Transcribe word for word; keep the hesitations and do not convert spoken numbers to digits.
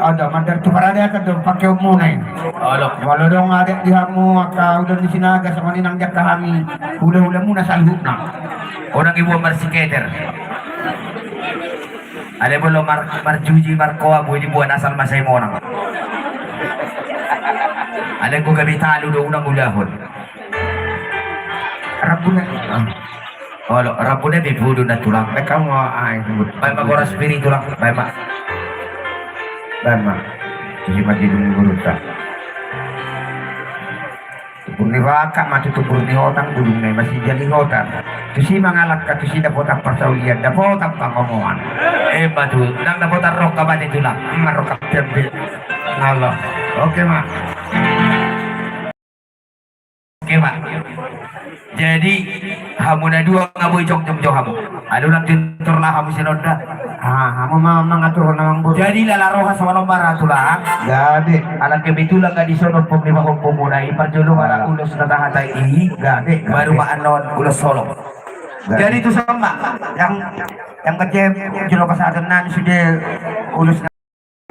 Ada mandar tu paradakan do pakeonmuna i. Olo. Molo adong adat di hamu angka ulaon ni Sinaga songon i nang di angka hami hulahula muna saluhutna. Unang ibuat marsiketer. Alai molo mar-, marjuji markoa boi dibuat asal ma sai monang. Alai anggo gabe talu do unang ulahon. Rabbuna. Olo, rabbuna be pudu na tulang. Baen ma goras pir i tulang. Baen ma. Baen ma. Tusi ma di dung gurunta. Tumbur ni bangka ma tu tumbur ni hotang, bulung na i ma sinjal ni hotang. Tusi mangalangka tusi dapotan parsaulian, dapotan pangomoan. Emma tutu, ndang dapotan rongga bate tulang. Emma rongga pembe. Olo. Oke ma. Oke ma. Jadi hamu na dua nga boi jongjong jo hamu. Aduh, ndang tintor lah hamu sinonda. Ah, hamu ma mangatur na manggur. Jadi lala roha songon on ma ra tulang. Gabe. Ala kebetulan nga di son ompung ni pahompu muna i, parjolo ma ra ulos na tahata i. Gabe. Baru ma annon ulos holong. Gabe. Jadi tu son ma yang, yang kecil jolo pasahaton nami sude ulos na